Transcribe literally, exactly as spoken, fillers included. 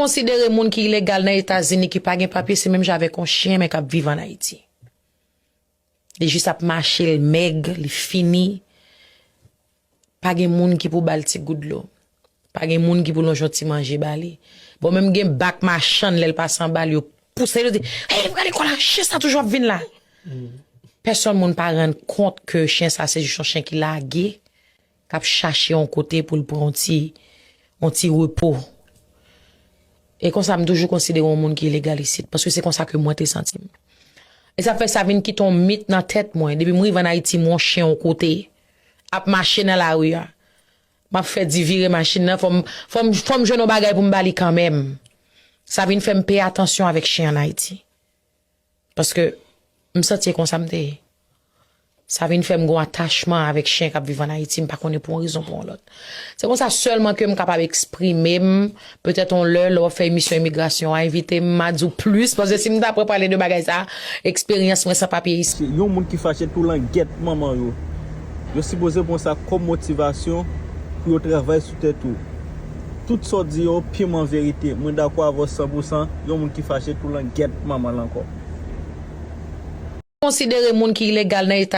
Konsidere moun ki ilegal nan Etazini ki pa gen papye, se menm jan avèk yon chen men k ap viv ann Ayiti. Li jis ap mache, l mèg, li fini. Pa gen moun ki pou ba l ti gout dlo. Pa gen moun ki pou lonje yon ti manje ba li. Bon, menm gen bak machann, lè l pase anba l, yo pouse l, yo di, "Hey, prale lekòl la, chen sa toujou ap vin la." Pèsonn moun pa rann kont ke chen sa se jis yon chen ki lage, k ap chache yon kote pou l pran yon ti, yon ti repo. E konsa, m toujou konsidere yon moun ki ilegal isit, paske se konsa ke mwen te santi m. E sa fè sa vin kite yon mit nan tèt mwen. Depi m rive ann Ayiti, m wè yon chen yon kote, ap mache nan lari a. M ap fè di vire machin nan, fò m, fò m, fò m jwenn yon bagay pou m ba li kanmenm. Sa vin fè m peye atansyon avèk chen ann Ayiti. Paske m santi e konsa m te ye. Sa vin fè m gon atachman avèk chen k ap viv ann Ayiti, m pa konnen pou yon rezon pou yon lòt. Se konsa sèlman ke m kapab eksprime m, petèt yon lè, lè w ap fè emisyon imigrasyon a, envite m, m a di w plis, paske si m ta pran pale de bagay sa, eksperyans mwen san papye isi. Yon moun ki fache tou langèt manman yo. Yo sipoze pran sa kòm motivasyon pou yo travay sou tèt yo. Tout sa w di yo, pyeman verite. Mwen dakò avè w san pou san, yon moun ki fache tou langèt manman l ankò. Konsidere moun ki ilegal nan Eta